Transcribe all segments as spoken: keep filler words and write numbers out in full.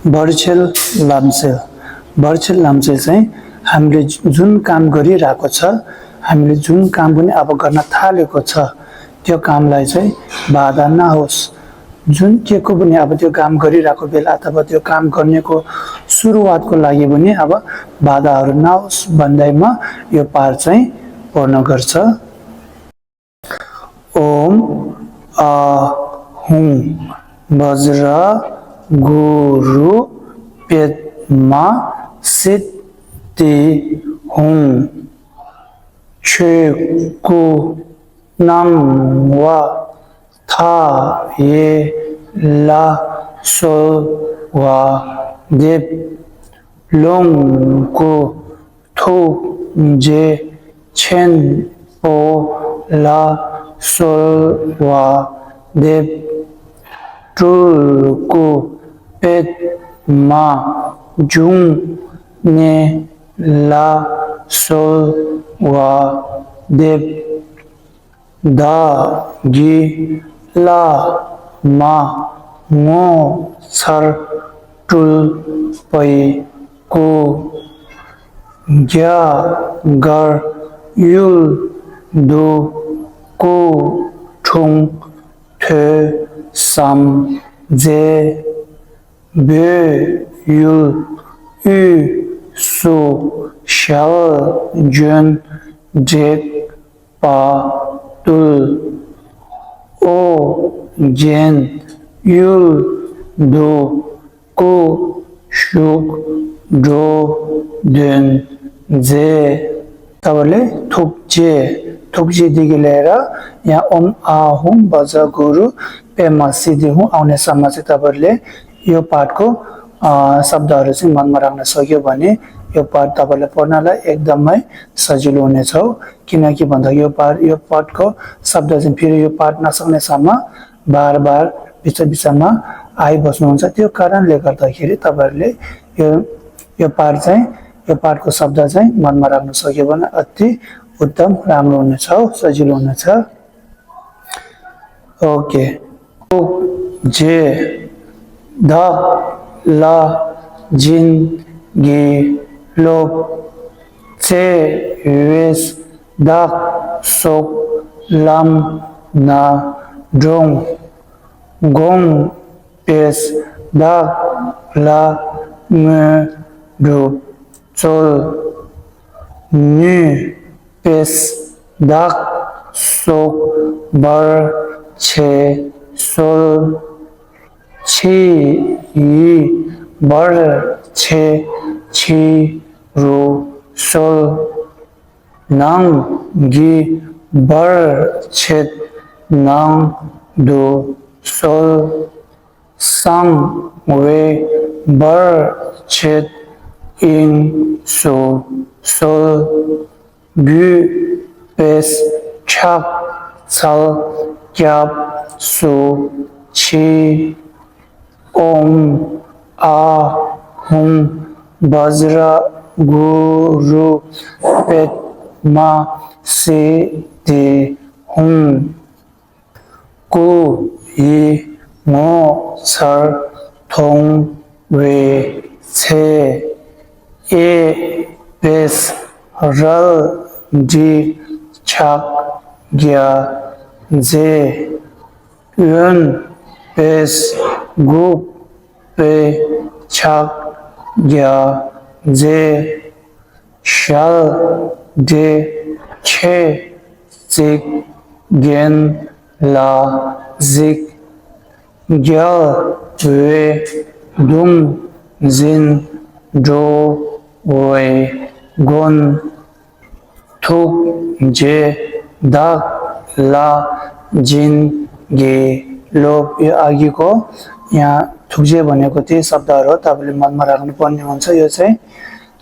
བར་ཆད་ལམ་སེལ། བར་ཆད་ལམ་སེལ་चाहिँ हामीले जुन काम गरिरहेको छ, हामीले जुन काम पनि अब गर्न थालेको छ, त्यो कामलाई चाहिँ बाधा नहोस्। जुन के को पनि अब त्यो काम गरिरहेको बेला अथवा त्यो काम गर्नेको सुरुवातको लागि पनि अब बाधाहरू नहोस् भन्दैमा यो पाठ चाहिँ पढ्न गर्छ। ॐ आ हुं वज्र गुरु पेद्मा सिद्धि हुं। ཆོས་སྐུ་སྣང་བ་མཐའ་ཡས་ལ་གསོལ་བ་འདེབས། ལོངས་སྐུ་ཐུགས་རྗེ་ཆེན་པོ་ལ་གསོལ་བ་འདེབས། སྤྲུལ་སྐུ་པདྨ་འབྱུང་གནས་ལ་གསོལ་བ་འདེབས། བདག་གི་བླ་མ་ངོ་མཚར་སྤྲུལ་པའི་སྐུ། རྒྱ་གར་ཡུལ་དུ་སྐུ་འཁྲུངས་ཐོས་བསམ་མཛད། བོད་ཡུལ་དབུས་སུ་ཞལ་བྱོན་དྲེགས་པ་བཏུལ། ཨོ་རྒྱན་ཡུལ་དུ་སྐུ་བཞུགས་འགྲོ་དོན་མཛད། ད་བར་ལས་ཐུགས་རྗེ། ཐུགས་རྗེ་འདི་གི་ལས་ར་ཡང་ཨོཾ་ཨཱཿཧཱུྃ་བཛྲ་གུ་རུ་པདྨ་སིདྡྷི་ཧཱུྃ། ཨའོ་ནས་ས་མ་ཟེར། ད་བར་ལས་ཡོ་པཱཊ་ཀོ་ཨ་སབ་དཱ་རུ་སིང་མན་མ་རག་ན་སོ་གེ་བ་ནི་ཡོ་པཱཊ་ད་བར་ལས་པོ་ན་ལ་ཨེག་དམ་མའི་ས་ཇི་ལུ་ནས་ཚའོ། ཀི་ན་ཀི་བན་ད་ཡོ་པཱཊ་ཡོ་པཱཊ་ཀོ་སབ་དཱ་ཟིན་ཕི་རི་ཡོ་པཱཊ་ན་སག་ནས་ས་མ་བར་བར་བི་ཚ་བི་ཚ་མ་ཨའི་བོ་སུ་ནོན་ཚ་ཏེ་ཡོ་ཀ་རན་ལེ་ཀར་ད་ཁེ་རི། ད་བར་ལས་ཡོ་ཡོ་པཱཊ་ཚའི་ཡོ་པཱཊ་ཀོ་སབ་དཱ་ཚའི་མན་མ་རག་ན་སོ་གེ་བ་ན་ཨ་ཏི་ཨུ་ཏམ་རང་ལུ་ནས་ཚའོ། ས་ཇི་ལུ་ནས་ཚ། ཨོ་ཀེ། ཐུགས་རྗེ་བདག་ལ་བྱིན་གྱིས་རློབས། བརྩེ་བས་བདག་སོགས་ལམ་སྣ་དྲོངས། དགོངས་པས་བདག་ལ་དངོས་གྲུབ་སྩོལ། ནུས་པས་བདག་སོགས་བར་ཆད་སོལ། ཕྱི་ཡི་བར་ཆད་ཕྱི་རུ་སོལ། ནང་གི་བར་ཆད་ནང་དུ་སོལ། གསང་བའི་བར་ཆད་དབྱིངས་སུ་སོལ། གུས་པས་ཕྱག་འཚལ་སྐྱབས་སུ་མཆི། ཨོཾ་ཨཱཿཧཱུྃ་བཛྲ་གུ་རུ་པདྨ་སིདྡྷི་ཧཱུྃ། སྐུ་ཡི་ངོ་མཚར་མཐོང་བའི་ཚེ། གཡས་པས་རལ་གྲི་ཕྱག་རྒྱ་མཛད། གཡོན་པས་འགུགས་པའི་ཕྱག་རྒྱ་མཛད། ཞལ་བགྲད་མཆེ་གཙིགས་གྱེན་ལ་གཟིགས། རྒྱལ་བའི་གདུང་འཛིན་འགྲོ་བའི་མགོན། ཐུགས་རྗེ་བདག་ལ་བྱིན་གྱིས་རློབས། ཡོ་ཨ་གི་གོ་ཡང་ཐུགས་རྗེ་བོ་ནས་གོ་ཏེ་སབ་དཱ་རོ་ད་བར་ལས་མན་མ་རག་ན་པོ་ནི་འོན་ཚ་ཡོད་ཚེ།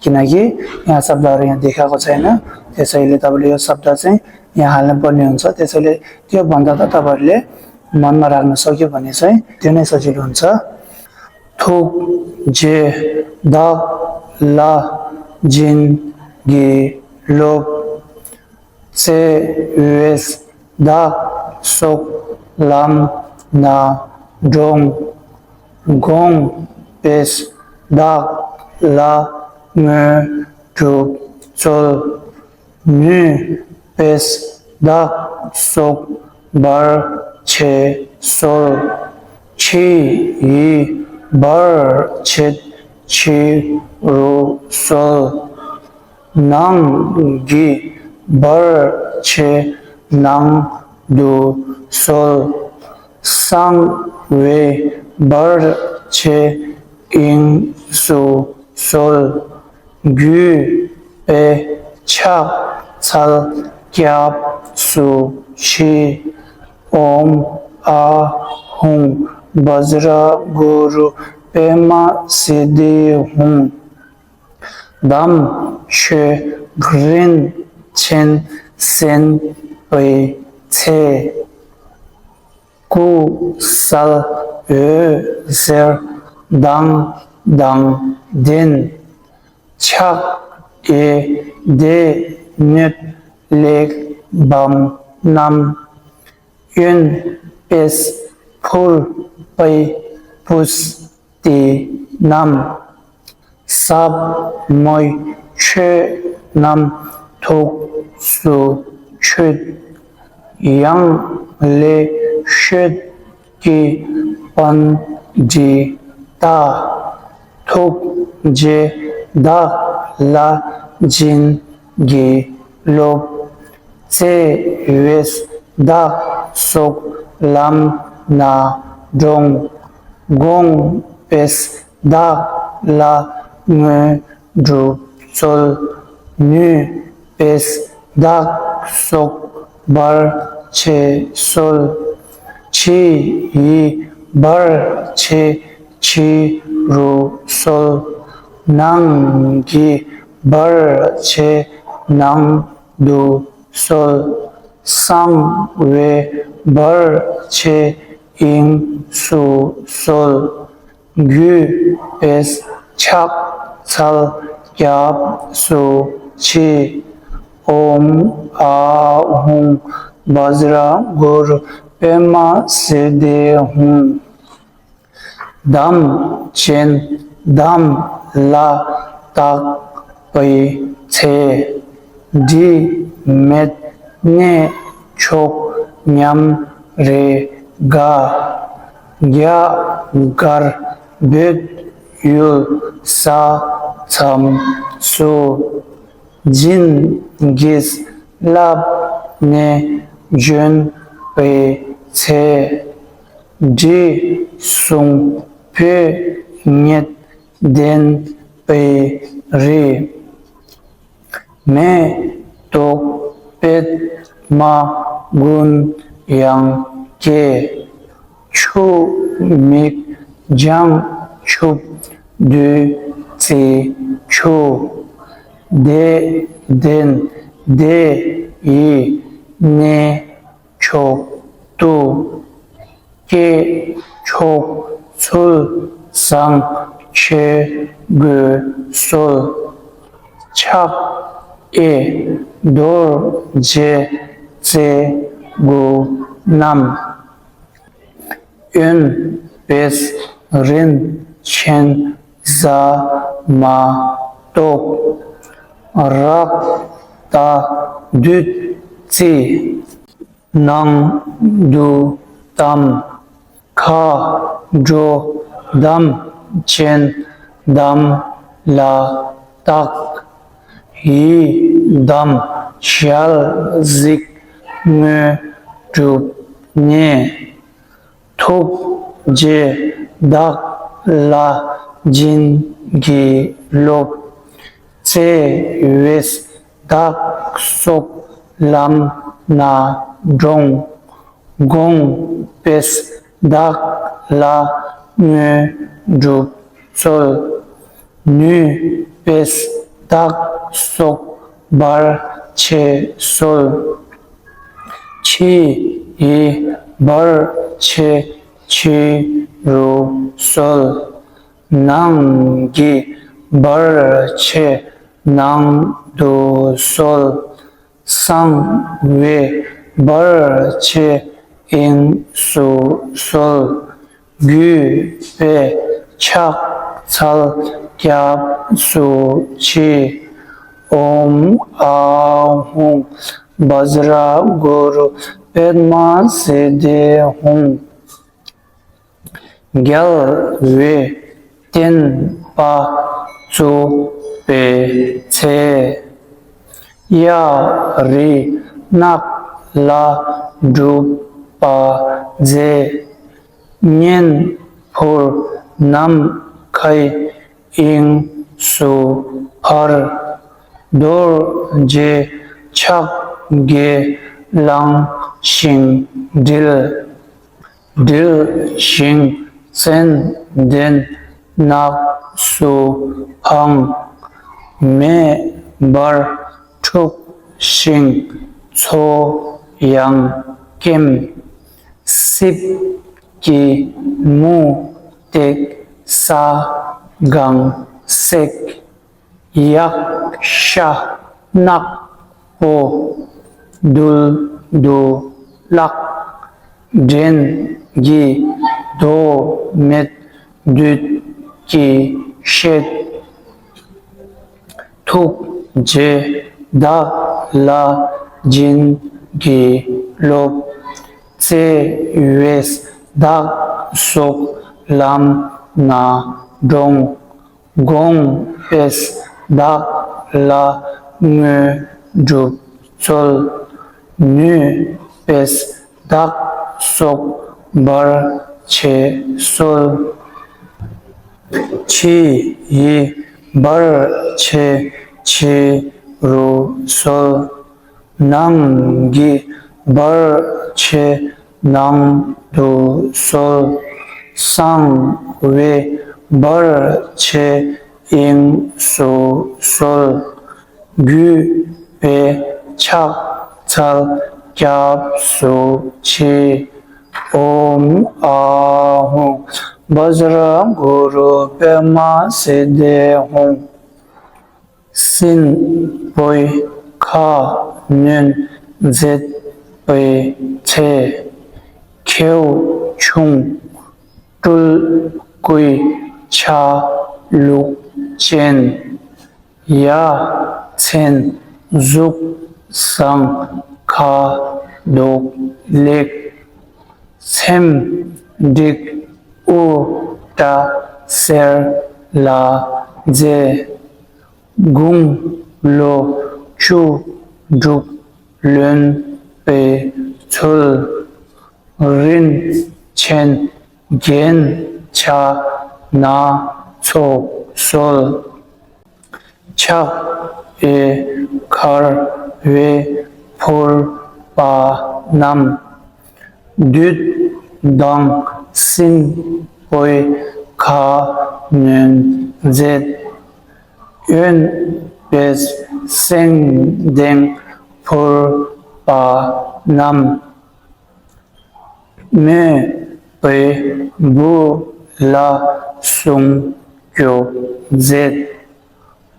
ཀི་ན་ཀི་ཡང་སབ་དཱ་རོ་ཡང་དེ་ཁ་གོ་ཚ་ཡིན་ན་དེ་ཚ་ཡི་ལས་ད་བར་ལས་ཡོ་སབ་དཱ་ཚེ་ཡང་ཧ་ལམ་པོ་ནི་འོན་ཚ་དེ་ཚ་ལས་ཏེ་བན་ད་ད་ད་བར་ལས་མན་མ་རག་ན་སོ་གེ་བ་ནི་ཚ་དེ་ནས་ས་ཇི་ལུ་འོན་ཚ། ཐུགས་རྗེ་བདག་ལ་བྱིན་གྱིས་རློབས། བརྩེ་བས་བདག་སོགས་ལམ་སྣ་དྲོངས། དགོངས་ པས་བདག་ལ་དངོས་གྲུབ་སྩོལ། ནུས་པས་བདག་སོགས་བར་ཆད་སོལ། ཕྱི་ཡི་བར་ཆད་ཕྱི་རུ་སོལ། ནང་གི་བར་ཆད་ནང་དུ་སོལ། གསང་བའི་བར་ཆད་དབྱིངས་སུ་སོལ། གུས་པས་ཕྱག་འཚལ་སྐྱབས་སུ་མཆི། ཨོཾ་ཨཱཿཧཱུྃ་བཛྲ་གུ་རུ་པདྨ་སིདྡྷི་ཧཱུྃ། དམ་ཆོས་རིན་ཆེན་གསན་པའི་ཚེ། སྐུ་གསལ་འོད་ཟེར་མདངས་དང་ལྡན། ཕྱག་གཡས་སྡེ་སྣོད་གླེགས་བམ་བསྣམས། གཡོན་པས་ཕུར་པའི་པུས་ཏི་བསྣམས། ཟབ་མོའི་ཆོས་རྣམས་ཐུགས་སུ་ཆུད། ཡང་ལེ་ཤོད་ཀྱི་པཎྜི་ཏ། ཐུགས་རྗེས་བདག་ལ་བྱིན་གྱིས་རློབས། བརྩེ་བས་བདག་སོགས་ལམ་སྣ་དྲོངས། དགོངས་པས་བདག་ལ་དངོས་གྲུབ་སྩོལ། ནུས་པས་བདག་སོགས་བར་ཆད་སོལ། ཕྱི་ཡི་བར་ཆད་ཕྱི་རུ་སོལ། ནང་གི་བར་ཆད་ནང་དུ་སོལ། གསང་བའི་བར་ཆད་དབྱིངས་སུ་སོལ། གུས་པས་ཕྱག་འཚལ་སྐྱབས་སུ་མཆི། ཨོཾ་ཨཱཿཧཱུྃ་བཛྲ་གུ་རུ་པདྨ་སིདྡྷི་ཧཱུྃ། དམ་ཅན་དམ་ལ་བཏགས་པའི་ཚེ། དྲི་མེད་གནས་མཆོག་ཉམས་རེ་དགའ། རྒྱ་གར་བོད་ཡུལ་ས་མཚམས་སུ། བྱིན་གྱིས་བརླབས་ནས་བྱོན་པའི་ཚེ། དྲི་བསུང་སྤོས་ངད་ལྡན་པའི་རི། མེ་ཏོག་པདྨ་དགུན་ཡང་སྐྱེ། ཆུ་མིག་བྱང་ཆུབ་བདུད་རྩིའི་ཆུ། བདེ་ལྡན་བདེ་ཡི་གནས་མཆོག་ཏུ། སྐྱེས་མཆོག་ཚུལ་བཟང་ཆོས་གོས་གསོལ། ཕྱག་གཡས་རྡོ་རྗེ་རྩེ་དགུ་བསྣམས། གཡོན་པས་རིན་ཆེན་ཟ་མ་ཏོག། རཀྟ་བདུད་རྩི་ནང་དུ་གཏམས། མཁའ་འགྲོ་དམ་ཅན་དམ་ལ་བཏགས། ཡི་དམ་ཞལ་གཟིགས་དངོས་གྲུབ་བརྙེས། ཐུགས་རྗེས་བདག་ལ་བྱིན་གྱིས་རློབས། བརྩེ་བས་བདག་སོགས་ལམ་སྣ་དྲོངས། དགོངས་པས་བདག་ལ་དངོས་གྲུབ་སྩོལ། ནུས་པས་བདག་སོགས་བར་ཆད་སོལ། ཕྱི་ཡི་བར་ཆད་ཕྱི་རུ་སོལ། ནང་གི་བར་ཆད་ནང་དུ་སོལ། གསང་བའི་བར་ཆད་དབྱིངས་སུ་སོལ། གུས་པས་ཕྱག་ ཚལ་སྐྱབས་སུ་མཆི། ཨོཾ་ཨཱཿཧཱུྃ་བཛྲ་གུ་རུ་པདྨ་སིདྡྷི་ཧཱུྃ། རྒྱལ་བའི་བསྟན་པ་བཙུགས་པའི་ཚེ། གཡའ་རི་ནགས་ལ་སྒྲུབ་པ་མཛད། གཉན་འཕུར་ནམ་མཁའི་དབྱིངས་སུ་འཕར། རྡོ་རྗེ་ཕྱག་རྒྱས་བླངས་ཤིང་བསྒྲིལ། དྲིལ་ཞིང་ཙན་དན་ནགས་སུ་འཕངས། མེ་འབར་འཁྲུགས་ཤིང་མཚོ་ཡང་སྐེམ། སྲིབ་ཀྱི་མུ་སྟེགས་ས་གང་བསྲེགས། ཡཀྴ་ནག་པོ་རྡུལ་དུ་བརླག། བྲན་གྱི་དོ་མེད་བདུད་ཀྱི་གཤེད། ཐུགས་རྗེས་བདག་ལ་བྱིན་གྱིས་རློབས། བརྩེ་བས་བདག་སོགས་ལམ་སྣ་དྲོངས། དགོངས་པས་བདག་ལ་དངོས་གྲུབ་སྩོལ། ནུས་པས་བདག་སོགས་བར་ཆད་སོལ། ཕྱི་ཡི་བར་ཆད་ཕྱི་རུ་སོལ། ནང་གི་བར་ཆད་ནང་དུ་སོལ། གསང་བའི་བར་ཆད་དབྱིངས་སུ་སོལ། གུས་པས་ཕྱག་འཚལ་སྐྱབས་སུ་མཆི། ཨོཾ་ཨཱཿཧཱུྃ་བཛྲ་གུ་རུ་པདྨ་སིདྡྷི་ཧཱུྃ། སྲིན་པོའི་ཁ་གནོན་མཛད་པའི་ཚེ། ཁྱེའུ་ཆུང་སྤྲུལ་སྐུའི་ཆ་ལུགས་ཅན། ཡ་མཚན་གཟུགས་བཟང་ཁ་དོག་ལེགས། ཚེམས་འགྲིག་དབུ་སྐྲ་སེར་ལ་མཛེས། དགུང་ལོ་བཅུ་དྲུག་ལོན་པའི་ཚུལ། རིན་ཆེན་རྒྱན་ཆ་སྣ་ཚོགས་གསོལ། ཕྱག་གཡས་འཁར་བས་ཕུར་པ་བསྣམས། བདུད་དང་སྲིན་པོའི་ཁ་གནོན་མཛད། གཡོན་པས་སེང་ལྡེང་ཕུར་པ་བསྣམས། མོས་པའི་བུ་ལ་སྲུང་སྐྱོབ་མཛད།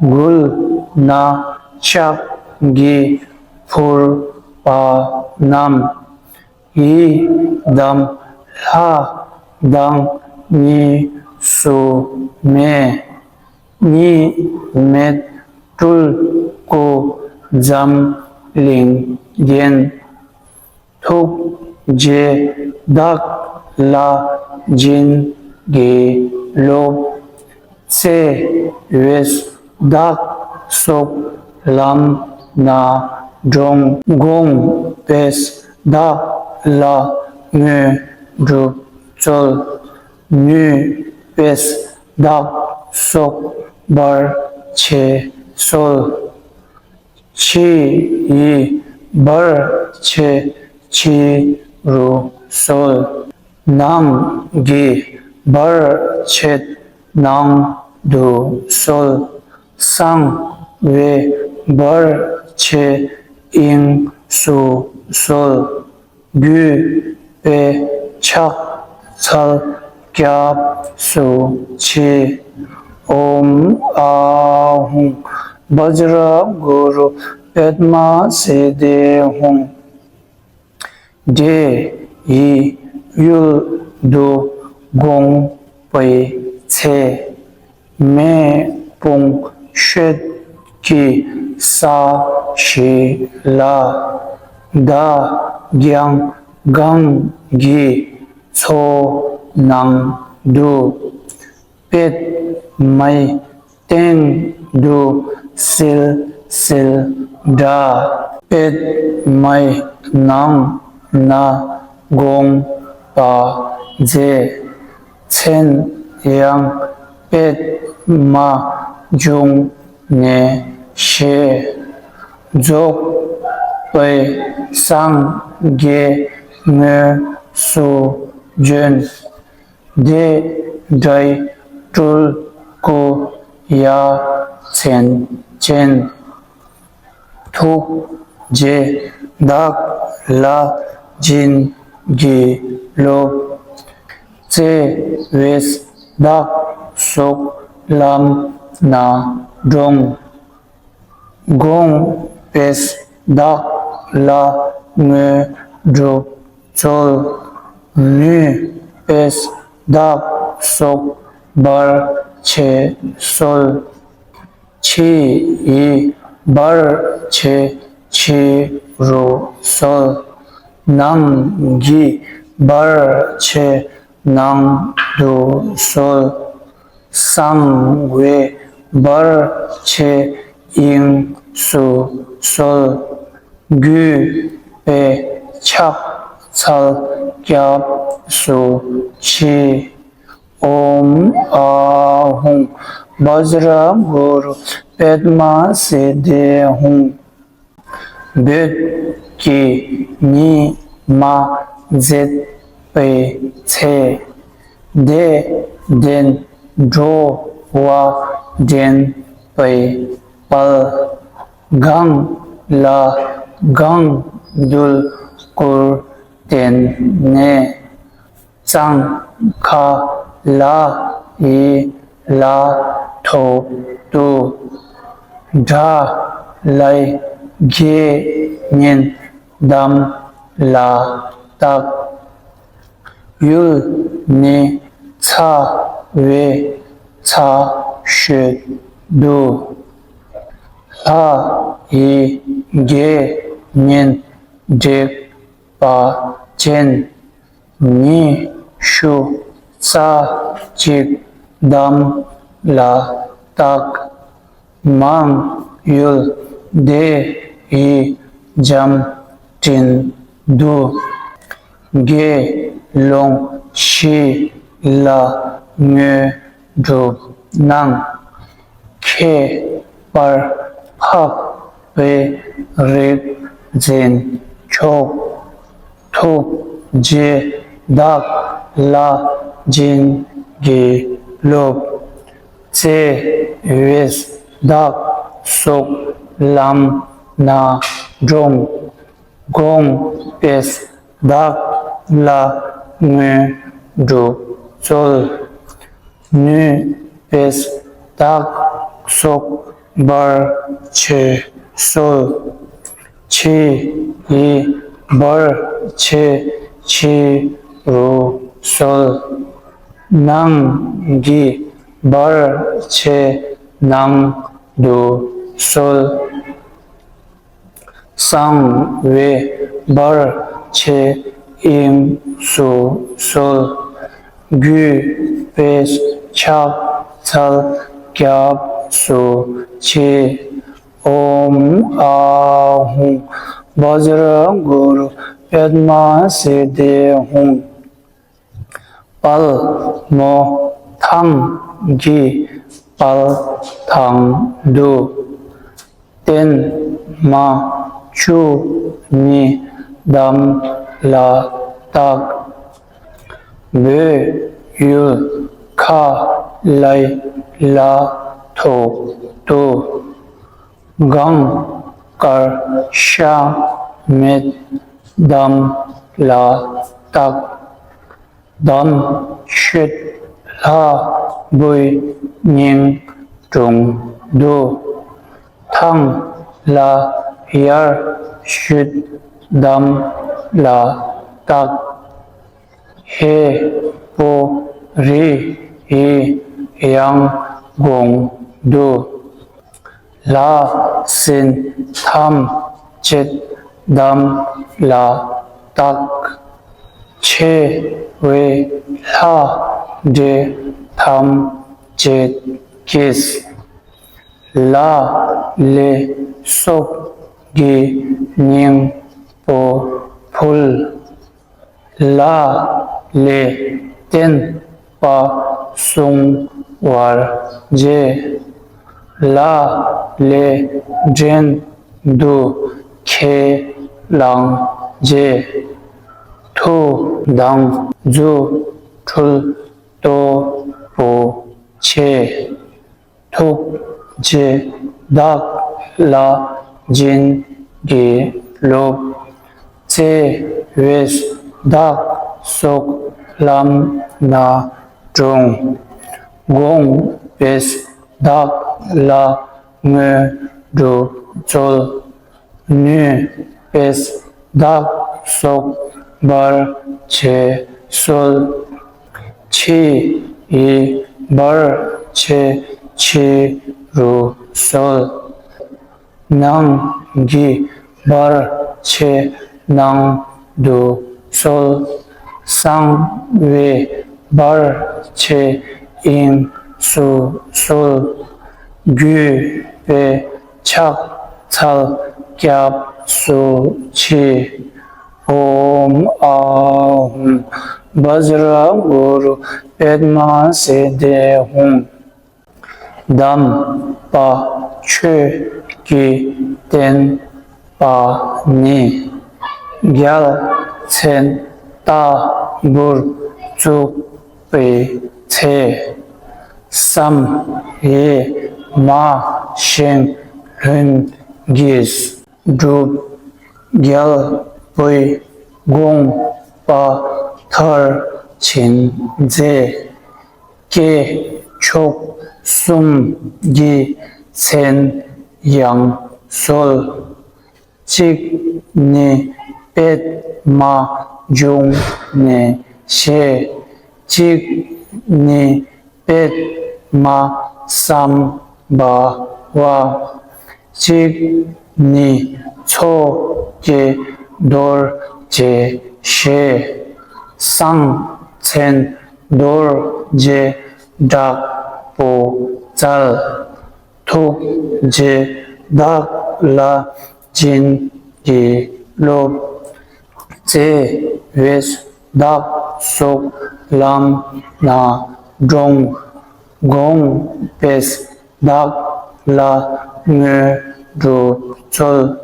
མགུལ་ན་ལྕགས་ཀྱི་ཕུར་པ་བསྣམས། ཡི་དམ་ལྷ་དང་གཉིས་སུ་མེད། གཉིས་མེད་སྤྲུལ་སྐུ་འཛམ་གླིང་རྒྱན། ཐུགས་རྗེས་བདག་ལ་བྱིན་གྱིས་རློབས། བརྩེ་བས་བདག་སོགས་ལམ་སྣ་དྲོངས། དགོངས་པས་བདག་ལ་དངོས་གྲུབ་སྩོལ། ནུས་པས་བདག་སོགས་བར་ཆད་སོལ། ཕྱི་ཡི་བར་ཆད་ཕྱི་རུ་སོལ། ནང་གི་བར་ཆད་ནང་དུ་སོལ། གསང་བའི་བར་ཆད་དབྱིངས་སུ་སོལ། གུས་པས་ཕྱག་འཚལ་སྐྱབས་སུ་མཆི། ཨོཾ་ཨཱཿཧཱུྃ་བཛྲ་གུ་རུ་པདྨ་སིདྡྷི་ཧཱུྃ། འདྲེ་ཡི་ཡུལ་དུ་དགོངས་པའི་ཚེ། མེ་དཔུང་ཤོད་ཀྱི་ས་གཞི་ལ། མདའ་རྒྱང་གང་གི་མཚོ་ནང་དུ། པད་མའི་སྟེང་དུ་བསིལ་བསིལ་འདྲ། པད་མའི་ནང་ན་དགོངས་པ་མཛད། མཚན་ཡང་པདྨ་འབྱུང་གནས་ཞེས། རྫོགས་པའི་སངས་རྒྱས་དངོས་སུ་བྱོན། དེ་འདྲའི་སྤྲུལ་སྐུ་ཡ་མཚན་ཅན། ཐུགས་རྗེས་བདག་ལ་བྱིན་གྱིས་རློབས། བརྩེ་བས་བདག་སོགས་ལམ་སྣ་དྲོངས། དགོངས་པས་བདག་ལ་དངོས་གྲུབ་སྩོལ། ནུས་པས་བདག་སོགས་བར་ཆད་སོལ། ཕྱི་ཡི་བར་ཆད་ཕྱི་རུ་སོལ། ནང་གི་བར་ཆད་ནང་དུ་སོལ། གསང་བའི་བར་ཆད་དབྱིངས་སུ་སོལ། གུས་པས་ཕྱག་འཚལ་སྐྱབས་སུ་མཆི། ཨོཾ་ཨཱཿཧཱུྃ་བཛྲ་གུ་རུ་པདྨ་སིདྡྷི་ཧཱུྃ། བོད་ཀྱི་ཉི་མ་མཛད་པའི་ཚེ། དད་ལྡན་འགྲོ་བ་འདྲེན་པའི་དཔལ། གང་ལ་གང་འདུལ་སྐུར་བསྟན་ནས། གཙང་ཁ་ལ་ཡི་ལ་ཐོག་ཏུ། དགྲ་ལྷའི་དགེ་བསྙེན་དམ་ལ་བཏགས། ཡུལ་ནི་ཚ་བའི་ཚ་ཤོད་དུ། ལྷ་ཡི་དགེ་བསྙེན་དྲེགས་པ་ཅན། ཉི་ཤུ་རྩ་གཅིག་དམ་ལ་བཏགས། མང་ཡུལ་དེ་ཡི་འཇམ་སྤྲིན་དུ། དགེ་སློང་བཞི་ལ་དངོས་གྲུབ་གནང་། ཁྱད་པར་འཕགས་པའི་རིག་འཛིན་མཆོག། ཐུགས་རྗེས་བདག་ལ་བྱིན་གྱིས་རློབས། བརྩེ་བས་བདག་སོགས་ལམ་སྣ་དྲོངས། དགོངས་པས་བདག་ལ་དངོས་གྲུབ་སྩོལ། ནུས་པས་བདག་སོགས་བར་ཆད་སོལ། ཕྱི་ཡི་བར་ཆད་ཕྱི་རུ་སོལ། ནང་གི་བར་ཆད་ནང་དུ་སོལ། གསང་བའི་བར་ཆད་དབྱིངས་སུ་སོལ། གུས་པས་ཕྱག་འཚལ་སྐྱབས་སུ་མཆི། ཨོཾ་ཨཱཿཧཱུྃ་བཛྲ་གུ་རུ་པདྨ་སིདྡྷི་ཧཱུྃ། དཔལ་མོ་ཐང་གི་དཔལ་ཐང་དུ། བརྟན་མ་བཅུ་གཉིས་དམ་ལ་བཏགས། བོད་ཡུལ་ཁ་ལའི་ལ་ཐོག་ཏུ། གངས་དཀར་ཤ་མེད་དམ་ལ་བཏགས། དམ་ཆོས་ལྷ་བུའི་སྙིང་དྲུང་དུ། ཐང་ལྷ་ཡར་བཞུད་དམ་ལ་བཏགས། ཧས་པོ་རི་ཡི་ཡང་ དགོངས་འདུག་ལྷ་སྲིན་ཐམས་ཅད་དམ་ལ་བཏགས། ཆེ་བའི་ལྷ་འདྲེ་ཐམས་ཅད་ཀྱིས། ལ་ལས་སྲོག་གི་སྙིང་པོ་ཕུལ། ལ་ལས་བསྟན་པ་སྲུང་བར་བྱེད། ལ་ལས་བྲན་དུ་ཁས་བླངས་བྱེད། མཐུ་དང་རྫུ་འཕྲུལ་སྟོབས་པོ་ཆེ། ཐུགས་རྗེས་བདག་ལ་བྱིན་གྱིས་རློབས། བརྩེ་བས་བདག་སོགས་ལམ་སྣ་དྲོངས། དགོངས་པས་བདག་ལ་དངོས་གྲུབ་སྩོལ། ནུས་པས་བདག་སོགས་འབར་བྱེད་གསོལ། ཕྱི་ཡི་འབར་བྱེད་ཕྱི་རུ་གསོལ། ནང་གི་འབར་བྱེད་ནང་དུ་གསོལ། གསང་བའི་འབར་བྱེད་དབྱིངས་སུ་གསོལ། གུས་པས་ཕྱག་འཚལ་སྐྱབས་སུ་མཆི། ཨོཾ་ཨཱཿཧཱུྃ་བཛྲ་གུ་རུ་པདྨ་སིདྡྷི་ཧཱུྃ། དམ་པ་ཆོས་ཀྱི་བསྟན་པ་ནི། རྒྱལ་མཚན་ལྟ་བུར་བཙུགས་པའི་ཚེ། བསམ་ཡས་མ་བཞེངས་ལྷུན་གྱིས་གྲུབ། རྒྱལ་པོའི་དགོངས་པ་མཐར་ཕྱིན་མཛད། སྐྱེས་མཆོག་གསུམ་གྱི་མཚན་ཡང་གསོལ། གཅིག་ནི་པདྨ་འབྱུང་གནས་ཞེས། གཅིག་ནི་པདྨ་སམྦྷ་ཝ། གཅིག་ནི་མཚོ་སྐྱེས་རྡོ་རྗེ་ཞེས། གསང་མཚན་རྡོ་རྗེ་དྲག་པོ་རྩལ། ཐུགས་རྗེས་བདག་ལ་བྱིན་གྱིས་རློབས། བརྩེ་བས་བདག་སོགས་ལམ་སྣ་དྲོངས། དགོངས་པས་བདག་ལ་དངོས་གྲུབ་སྩོལ།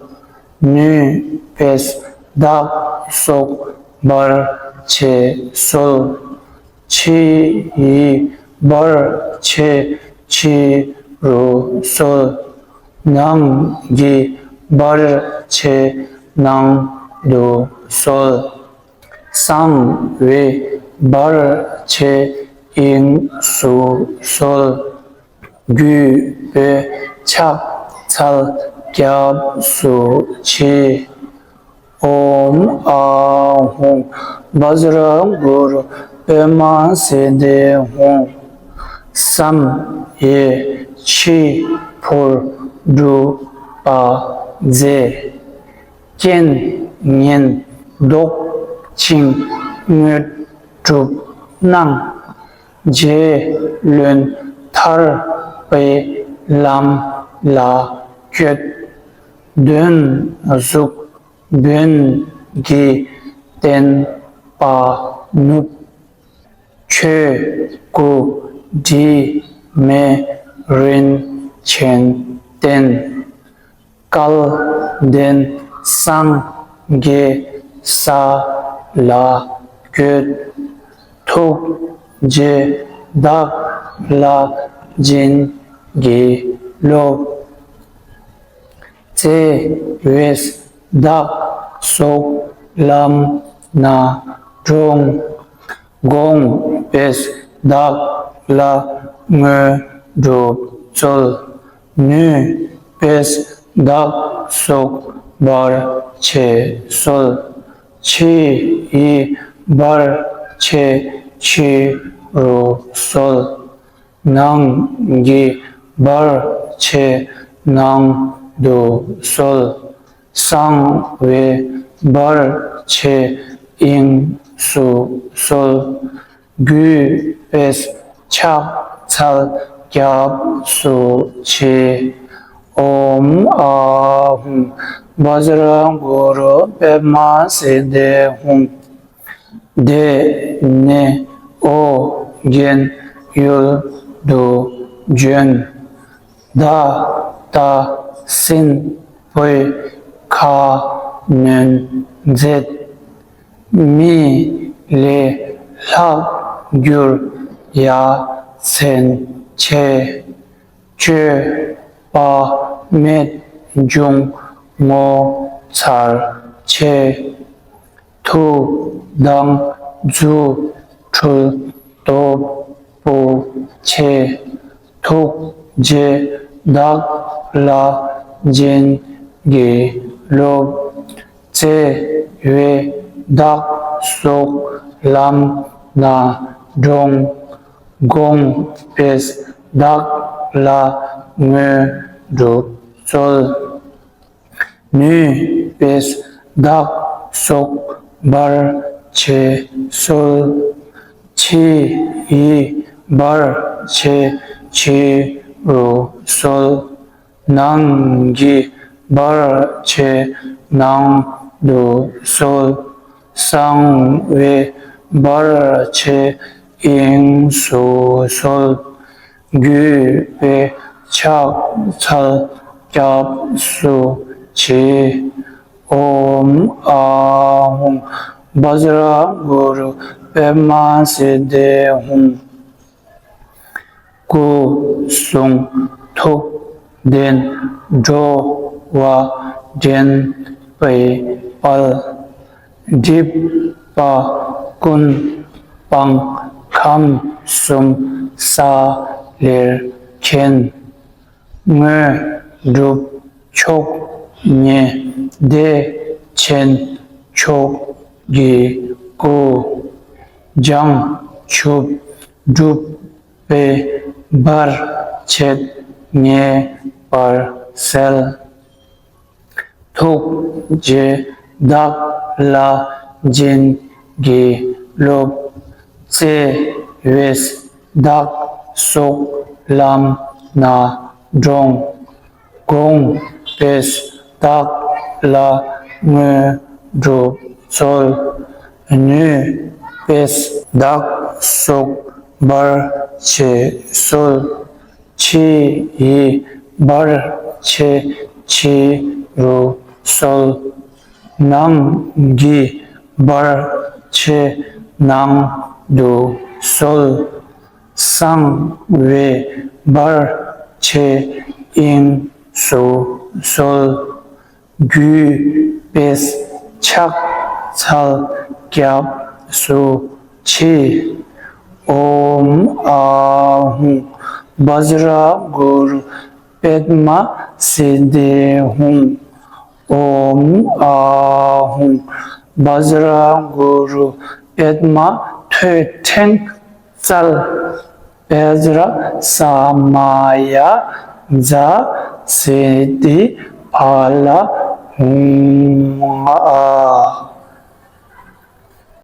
ནུས་པས་བདག་སོགས་འབར་བྱེད་གསོལ། ཕྱི་ཡི་འབར་བྱེད་ཕྱི་རུ་གསོལ། ནང་གི་འབར་བྱེད་ནང་དུ་གསོལ། གསང་བའི་འབར་བྱེད་དབྱིངས་སུ་གསོལ། གུས་པས་ཕྱག་འཚལ་སྐྱབས་སུ་མཆི། ཨོཾ་ཨཱཿཧཱུྃ་བཛྲ་གུ་རུ་པདྨ་སིདྡྷི་ཧཱུྃ། བསམ་ཡས་འཆི་འཕོར་སྒྲུབ་པ་མཛད། རྐྱེན་ངན་བཟློག་ཅིང་དངོས་གྲུབ་གནང་། རྗེ་བློན་ཐར་པའི་ལམ་ལ་བཀོད། གདོན་གཟུགས་བོན་གྱི་བསྟན་པ་ནུབ། ཆོས་སྐུ་དྲི་མེད་རིན་ཆེན་བསྟན། སྐལ་ལྡན་སངས་རྒྱས་ས་ལ་བཀོད། ཐུགས་རྗེས་བདག་ལ་བྱིན་གྱིས་རློབས། བརྩེ་བས་བདག་སོགས་ལམ་སྣ་དྲོངས། དགོངས་པས་བདག་ལ་དངོས་གྲུབ་སྩོལ། ནུས་པས་བདག་སོགས་འབར་བྱེད་གསོལ། ཕྱི་ཡི་འབར་བྱེད་ཕྱི་རུ་གསོལ། ནང་གི་བར་ཆད་ནང་དུ་སོལ། གསང་བའི་བར་ཆད་དབྱིངས་སུ་སོལ། གུས་པས་ཕྱག་འཚལ་སྐྱབས་སུ་མཆི། ཨོཾ་ཨཱཿཧཱུྃ་བཛྲ་གུ་རུ་པདྨ་སིདྡྷི་ཧཱུྃ། དེ་ནས་ཨོ་རྒྱན་ཡུལ་དུ་བྱོན། ད་ལྟ་སྲིན་པོའི་ཁ་གནོན་མཛད། མི་ལས་ལྷག་གྱུར་ཡ་མཚན་ཆེ། སྤྱོད་པ་རྨད་བྱུང་ངོ་མཚར་ཆེ། མཐུ་དང་རྫུ་འཕྲུལ་སྟོབས་པོ་ཆེ། ཐུགས་རྗེས་བདག་ལ་བྱིན་གྱིས་རློབས། བརྩེ་བས་བདག་སོགས་ལམ་སྣ་དྲོངས། དགོངས་པས་བདག་ལ་དངོས་གྲུབ་སྩོལ། ནུས་པས་བདག་སོགས་བར་ཆད་སོལ། ཕྱི་ཡི་བར་ཆད་ཕྱི་རུ་སོལ། ནང་གི་བར་ཆད་ནང་དུ་སོལ། གསང་བའི་བར་ཆད་དབྱིངས་སུ་སོལ། གུས་པས་ཕྱག་འཚལ་སྐྱབས་སུ་མཆི། ཨོཾ་ཨཱཿཧཱུྃ་བཛྲ་གུ་རུ་པདྨ་སིདྡྷི་ཧཱུྃ། སྐུ་གསུང་ཐུགས་ལྡན་འགྲོ་བ་འདྲེན་པའི་དཔལ། སྒྲིབ་པ་ཀུན་སྤངས་ཁམས་གསུམ་ས་ལེར་མཁྱེན། དངོས་གྲུབ་མཆོག་བརྙེས་བདེ་ཆེན་མཆོག་གི་སྐུ། བྱང་ཆུབ་སྒྲུབ་པའི་བར་ཆད་ངེས་པར་སེལ། ཐུགས་རྗེས་བདག་ལ་བྱིན་གྱིས་རློབས། བརྩེ་བས་བདག་སོགས་ལམ་སྣ་དྲོངས། དགོངས་པས་བདག་ལ་དངོས་གྲུབ་སྩོལ། ནུས་པས་བདག་སོགས་བར་ཆད་སོལ། ཕྱི་ཡི་བར་ཆད་ཕྱི་རུ་སོལ། ནང་གི་བར་ཆད་ནང་དུ་སོལ། གསང་བའི་བར་ཆད་དབྱིངས་སུ་སོལ། གུས་པས་ཕྱག་འཚལ་སྐྱབས་སུ་མཆི། ཨོཾ་ཨཱཿཧཱུྃ་བཛྲ་གུ་རུ་པདྨ་སིདྡྷི་ཧཱུྃ། ཨོཾ་ཨཱཿཧཱུྃ་བཛྲ་གུ་རུ་པདྨ་ཐོད་ཕྲེང་རྩལ། བཛྲ་ས་མ་ཡ་ཛཿསིདྡྷི་ཕ་ལ་ཧཱུྃ།